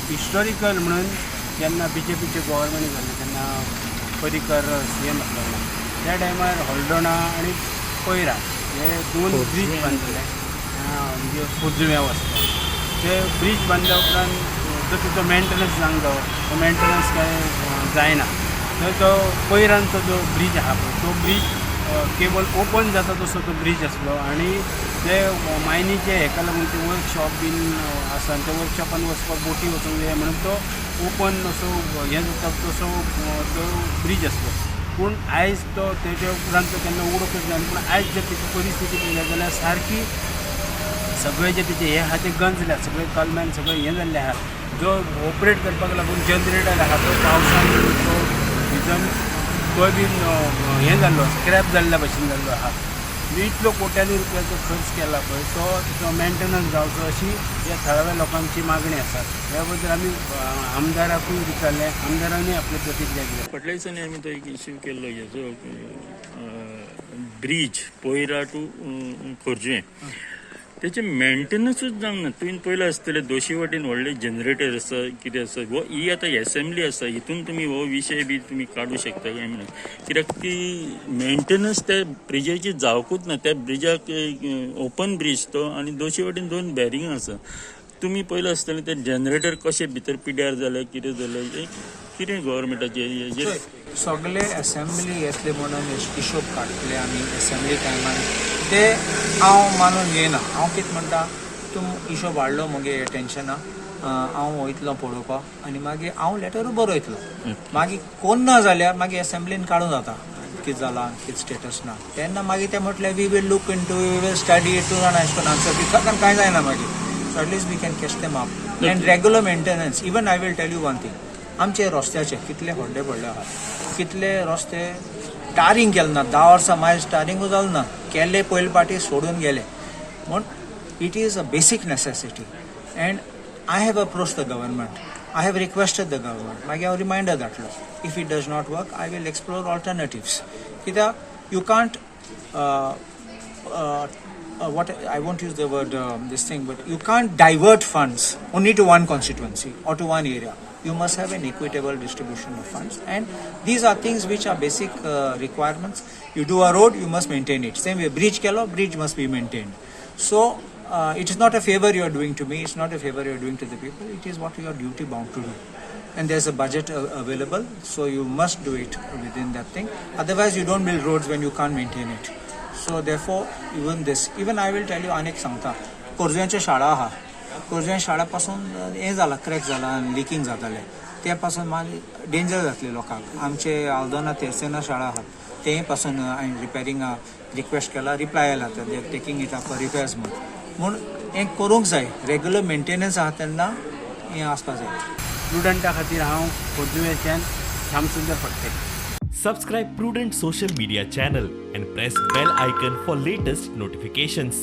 Historical म्हणून जेन्ना बीजेपीचे government जालें तेन्ना पर्रीकर सीएम आसलेलो, त्या टायमार हळदोणा आनी पयरा हे दोन ब्रीज बांदलेले, म्हणजे खोर्जुव्यां वचपाक. ते ब्रीज बांदल्या उपरांत जो तिचो मेंटेनन्स जावंक जावो तो मेंटेनन्स काय जायना. तर तो पयरांचो जो ब्रीज आहा पळय, तो ब्रीज केबल ओपन जाता तसो तो ब्रीज आसलो आनी ते मायनीचे हेका लागून ते वर्कशॉप बीन आसा आनी त्या वर्कशॉपान वचपाक बोटी वचूंक जाय म्हणून तो ओपन असो हें जाता तसो तो ब्रीज आसलो. पूण आयज तो तेच्या उपरांत तो केन्ना उडोवंकच ना. पूण आयज जर तेची परिस्थिती पळयल्या जाल्यार सारकी सगळे जे तेचे हे आहा ते गंजल्या, सगळे कलम्यान सगळे हें जाल्लें आहा. जो ऑपरेट करपाक लागून जनरेटर आहा तो पावसान तो भिजन तोय बीन हें जाल्लो, स्क्रॅप जाल्ल्या भशेन जाल्लो आहा. म्हणजे इतलो कोट्यांनी रुपयाचो खर्च केला पळय, तो तेचो मेंटेनन्स जावचो अशी ह्या थळाव्या लोकांची मागणी आसा. ह्या बद्दल आमी आमदाराकूय विचारलें, आमदारांनी आपली प्रतिक्रिया दिल्या. फाटल्या दिसांनी आमी तो एक इश्यू केल्लो हेजो ब्रीज पयरा टू खोर्जुवें, तेचे मेंटेनन्सूच जावंक ना. तुवें पयलें आसतलें, दोशी वाटेन व्हडले जनरेटर आसा, कितें आसा. हो ही आतां एसेंब्ली आसा, हितून तुमी हो विशय बी तुमी काडूं शकता काय म्हणून, कित्याक ती मेंटेनन्स त्या ब्रिजाची जावकूच ना. त्या ब्रिजाक ओपन ब्रीज तो आनी दोशी वाटेन दोन बॅरिंगां आसा. तुमी पयलें आसतलें, ते जनरेटर कशें भितर पिड्यार जालें, कितें जालें, हें कितें गव्हर्मेंटाचे हेजेर. सगळे असेंब्ली येतले म्हणून हिशोब काडटले आमी असेंब्ली टायमान, ते हांव मानून घेयना. हांव कितें म्हणटा, तूं हिशोब हाडलो मगे टेन्शना, हांव वयतलो पळोवपाक आनी मागीर हांव लेटरूय बरयतलो. मागीर कोण ना जाल्यार मागीर असेंब्लीन काडूं जाता कितें जालां, कितें स्टेटस ना. तेन्ना मागीर ते म्हटलें, "We will look into, we will study." तूं जाणा, एशें करून आन्सर दिता कारण कांय जायना मागीर. So at least we can catch them up. And regular maintenance, even I will tell you one thing, आमचे रस्त्याचे कितले खड्डे पडले आहात, कितले रस्ते टारींग केले ना. 10 वर्सां मायज टारिंगूय जालें ना. केले पयले पाटी, सोडून गेले. म्हूण it is a basic necessity and I have approach the government, I have requested the government. मागीर हांव रिमायंडर धाडलो, if it does not work, I will explore alternatives. कित्याक you can't, what, I won't use the word this thing, but you can't divert funds only to one constituency or to one area. You must have an equitable distribution of funds, and these are things which are basic requirements. You do a road, you must maintain it. Same way, bridge केलो, bridge must be maintained. So it is not a favor you are doing to me. It's not a favor you are doing to the people. It is what you are duty bound to do. And there's a budget available, so you must do it within that thing. Otherwise, you don't build roads when you can't maintain it. So therefore, even this, even I will tell you, आनीक सांगता, खोर्जुव्यांच्यो शाळा आहा, खोर्जुव्यां शाळा पासून हें जाला, crack जाला, linking जातालें, ते पासून मागीर डेंजर जातले लोकांक. आमचे आल्दोना तेरसेना शाळा आहात, तेय पासून हांवें रिपेरींग रिक्वेस्ट केला, रिप्लाय आयला, they taking it up for repairs म्हूण. म्हूण हें करूंक जाय, रेगुलर मेंटेनन्स आहा तेन्ना हें आसपा जाय. प्रुडंटा खातीर हांव खोर्जुव्याच्यान Shyamsundar Phadte. Subscribe Prudent Social Media channel and press bell icon for latest notifications.